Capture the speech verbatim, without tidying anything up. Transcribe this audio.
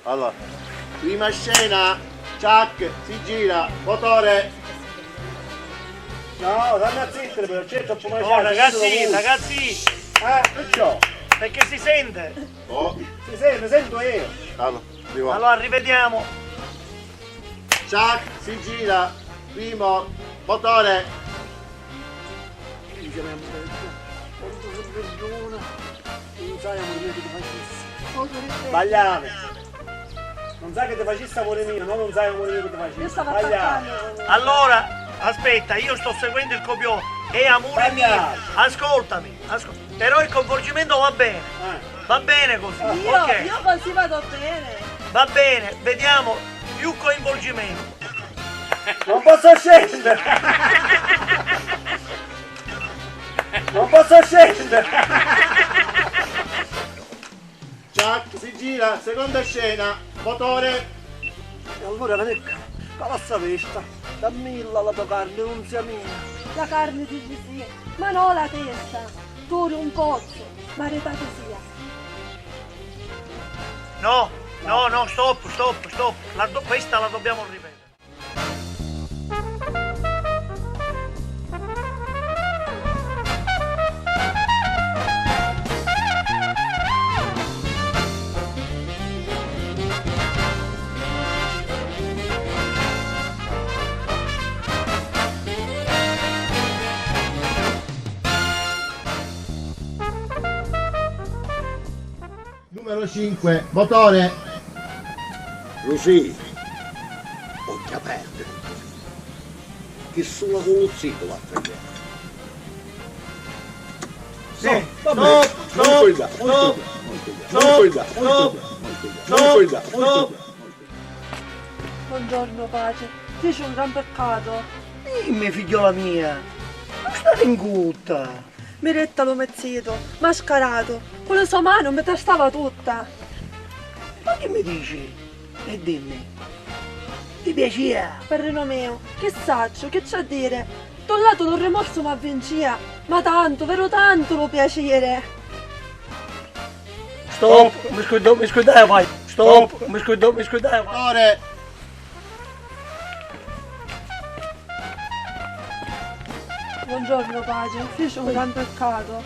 Allora, prima scena, Chuck si gira, motore. No, dammi a zittere però, c'è troppo mangiare. Oh, ragazzi, ragazzi. Eh, perciò. Perché si sente? Oh. Si sente, sento io. Allora, arrivo. Allora, arrivediamo. Chuck si gira, primo, motore. Minchia, mia moglie, quantu si perdona. Non sai amore mio che ti facessi. Sbagliavi. Non sai che ti facessi amore mio, no, non sai amore mio che ti facessi. Io stavo attaccando. Allora, aspetta, io sto seguendo il copione. E amore mio, ascoltami, ascolta. Però il coinvolgimento va bene. Eh. Va bene così. Io, ok. Io così vado bene. Va bene, vediamo più coinvolgimento. Non posso scendere! Non posso scendere! Chuck si gira, seconda scena, motore. E allora Rebeca, la passa vesta, dammilla la tua carne, unzia mia. La carne dici sì, ma no la testa. Tu un pozzo, maritati sia. No, no, no, stop, stop, stop. La do- questa la dobbiamo ripetere. Numero cinque, motore. Rusì, occhia aperta. Chi sula cu lu zitu l'altra sera. Sì, no, va bene. Stop, non stop, quella, non stop, quella, non stop, quella, non stop, quella, non stop, quella, non stop. Buongiorno, pace. Feci un gran peccato. Dimmi, figliola mia, non stare in gutta. Mi detta lu me zitu, mascarato, cu li so manu mi tastava tutta. Ma chi mi dici? E dimmi, ti piacìa? Parrinu meu, chi sacciu, chi c'ha diri? D'un latu lu rimorsu m'avvincìa, ma tantu, veru tantu lu piaciri. Stop, mi scurdo-, mi scurdai a fai. Stop, mi scurdo-, mi scurdai a fai. Ore. Buongiorno, pace. Fici un gran peccato.